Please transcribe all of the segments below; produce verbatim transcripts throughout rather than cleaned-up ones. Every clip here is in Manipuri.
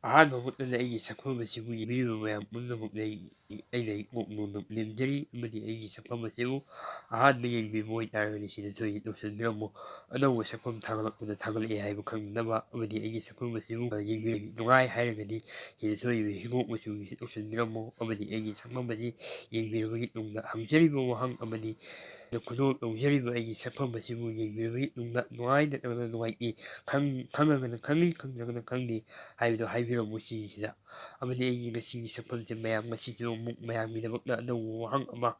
ꯑꯍꯥꯟꯕ ꯃꯛꯇꯗ ꯑꯩꯒꯤ ꯁꯛꯐꯝ ꯑꯁꯤꯕꯨ ꯌꯦꯡꯕꯤꯔꯤꯕ ꯃꯌꯥꯝ ꯄꯨꯝꯅꯃꯛꯇ ꯑꯩ, ꯑꯩꯅ ꯏꯀꯣꯛ ꯅꯣꯟꯅ ꯂꯦꯝꯖꯔꯤ, ꯑꯃꯗꯤ ꯑꯩꯒꯤ ꯁꯛꯐꯝ ꯑꯁꯤꯕꯨ ꯑꯍꯥꯟꯕ ꯌꯦꯡꯕꯤꯕ ꯑꯣꯏꯇꯥꯔꯒꯗꯤ ꯁꯤꯗ ꯊꯣꯏ ꯇꯧꯁꯤꯟꯕꯤꯔꯝꯃꯨ꯫ ꯑꯅꯧꯕ ꯁꯛꯐꯝ ꯊꯥꯒꯠꯂꯛꯄꯗ ꯊꯥꯒꯠꯂꯛꯑꯦ ꯍꯥꯏꯕ ꯈꯪꯅꯕ, ꯑꯃꯗꯤ ꯑꯩꯒꯤ ꯁꯛꯐꯝ ꯑꯁꯤꯕꯨ ꯌꯦꯡꯕꯤꯔꯕꯗꯤ ꯅꯨꯡꯉꯥꯏ ꯍꯥꯏꯔꯒꯗꯤ ꯁꯤꯗ ꯊꯣꯛꯏꯕ ꯍꯤꯒꯣꯛ ꯃꯆꯨꯒꯤ ꯁꯤꯗ ꯇꯧꯁꯤꯟꯕꯤꯔꯝꯃꯨ, ꯑꯃꯗꯤ ꯑꯩꯒꯤ ꯁꯛꯐꯝ ꯑꯁꯤ ꯌꯦꯡꯕꯤꯔꯕꯒꯤ ꯇꯨꯡꯗ ꯍꯪꯖꯔꯤꯕ ꯋꯥꯍꯪ ꯑꯃꯗꯤ ꯈꯨꯗꯣꯜ ꯇꯧꯖꯔꯤꯕ ꯑꯩꯒꯤ ꯁꯛꯐꯝ ꯑꯁꯤꯕꯨ ꯌꯦꯡꯕꯤꯔꯕꯒꯤ ꯇꯨꯡꯗ ꯅꯨꯡꯉꯥꯏ ꯅꯠꯇ꯭ꯔꯒꯅ ꯅꯨꯡꯉꯥꯏꯇꯦ, ꯈꯪ-, ꯈꯪꯉꯒꯅ ꯈꯪꯉꯤ, ꯈꯪꯗ꯭ꯔꯒꯅ ꯈꯪꯗꯦ ꯍꯥꯏꯕꯗꯣ ꯍꯥꯏꯕꯤꯔꯝꯃꯨ ꯁꯤꯁꯤꯗ꯫ ꯑꯃꯗꯤ ꯑꯩꯒꯤ ꯉꯁꯤꯒꯤ ꯁꯛꯐꯝꯁꯦ ꯃꯌꯥꯝ ꯉꯁꯤꯁꯨ ꯑꯃꯨꯛ ꯃꯌꯥꯝꯒꯤꯗꯃꯛꯇ ꯑꯅꯧꯕ ꯋꯥꯍꯪ ꯑꯃ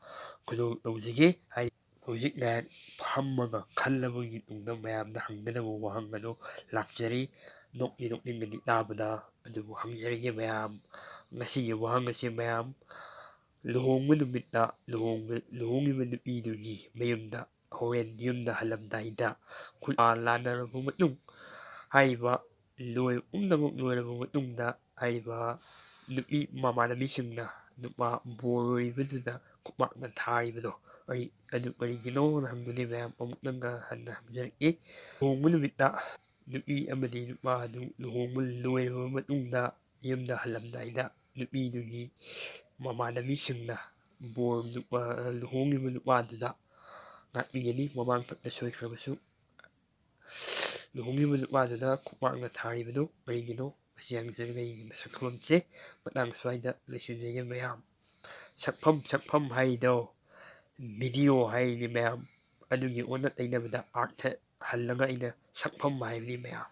ꯈꯨꯗꯣꯜ ꯇꯧꯖꯒꯦ ꯍꯥꯏ꯫ ꯍꯧꯖꯤꯛ ꯉꯥꯏꯍꯥꯛ ꯐꯝꯃꯒ ꯈꯜꯂꯕꯒꯤ ꯇꯨꯡꯗ ꯃꯌꯥꯝꯗ ꯍꯪꯒꯗꯕ ꯋꯥꯍꯪ ꯑꯗꯨ ꯂꯥꯛꯆꯔꯤ꯫ ꯅꯣꯛꯇꯤ ꯅꯣꯛꯅꯤꯡꯒꯅꯤ ꯇꯥꯕꯗ, ꯑꯗꯨꯕꯨ ꯍꯪꯖꯔꯒꯦ ꯃꯌꯥꯝ꯫ ꯉꯁꯤꯒꯤ ꯋꯥꯍꯪ ꯑꯁꯤ ꯃꯌꯥꯝ, ꯂꯨꯍꯣꯡꯕ ꯅꯨꯃꯤꯠꯇ ꯂꯨꯍꯣꯡꯕ-, ꯂꯨꯍꯣꯡꯉꯤꯕ ꯅꯨꯄꯤꯗꯨꯒꯤ ꯃꯌꯨꯝꯗ ꯍꯣꯔꯦꯟ ꯌꯨꯝꯗ ꯍꯜꯂꯝꯗꯥꯏꯗ ꯈꯨꯠ ꯂꯥꯟꯅꯔꯕ ꯃꯇꯨꯡ, ꯍꯥꯏꯔꯤꯕ ꯂꯣꯏ-, ꯄꯨꯝꯅꯃꯛ ꯂꯣꯏꯔꯕ ꯃꯇꯨꯡꯗ ꯍꯥꯏꯔꯤꯕ ꯅꯨꯄꯤ ꯃꯃꯥꯟꯅꯕꯤꯁꯤꯡꯅ ꯅꯨꯄꯥ ꯕꯣꯔ ꯑꯣꯏꯔꯤꯕꯗꯨꯗ ꯈꯨꯄꯥꯛꯅ ꯊꯥꯔꯤꯕꯗꯣ ꯑꯩ ꯑꯗꯨ ꯀꯔꯤꯒꯤꯅꯣꯅ ꯍꯪꯕꯅꯤ ꯃꯌꯥꯝ꯫ ꯑꯃꯨꯛꯇꯪꯒ ꯍꯟꯅ ꯍꯪꯖꯔꯛꯏ꯫ ꯂꯨꯍꯣꯡꯕ ꯅꯨꯃꯤꯠꯇ ꯅꯨꯄꯤ ꯑꯃꯗꯤ ꯅꯨꯄꯥ ꯑꯗꯨ ꯂꯨꯍꯣꯡꯕ ꯂꯣꯏꯔꯕ ꯃꯇꯨꯡꯗ ꯌꯨꯝꯗ ꯍꯜꯂꯝꯗꯥꯏꯗ ꯅꯨꯄꯤꯗꯨꯒꯤ ꯃꯃꯥꯟꯅꯕꯤꯁꯤꯡꯅ ꯕꯣꯔ ꯅꯨꯄꯥ, ꯂꯨꯍꯣꯡꯉꯤꯕ ꯅꯨꯄꯥꯗꯨꯗ ꯉꯥꯛꯄꯤꯒꯅꯤ꯫ ꯃꯃꯥꯡ ꯊꯛꯇ ꯁꯣꯏꯈ꯭ꯔꯕꯁꯨ ꯂꯨꯍꯣꯡꯉꯤꯕ ꯅꯨꯄꯥꯗꯨꯅ ꯈꯨꯄꯥꯛꯅ ꯊꯥꯔꯤꯕꯗꯨ ꯀꯔꯤꯒꯤꯅꯣ? ꯃꯁꯤ ꯌꯥꯝꯖꯔꯒ ꯑꯩꯒꯤ ꯁꯛꯐꯝꯁꯦ ꯃꯇꯥꯡ ꯁ꯭ꯋꯥꯏꯗ ꯂꯣꯏꯁꯤꯟꯖꯒꯦ ꯃꯌꯥꯝ꯫ ꯁꯛꯐꯝ, ꯁꯛꯐꯝ ꯍꯥꯏꯔꯤꯗꯣ video ꯍꯥꯏꯔꯤꯅꯤ ꯃꯌꯥꯝ꯫ ꯑꯗꯨꯒꯤ ꯑꯣꯟꯅ ꯇꯩꯅꯕꯗ ꯑꯥꯔꯊ ꯍꯜꯂꯒ ꯑꯩꯅ ꯁꯛꯐꯝ ꯍꯥꯏꯕꯅꯤ ꯃꯌꯥꯝ꯫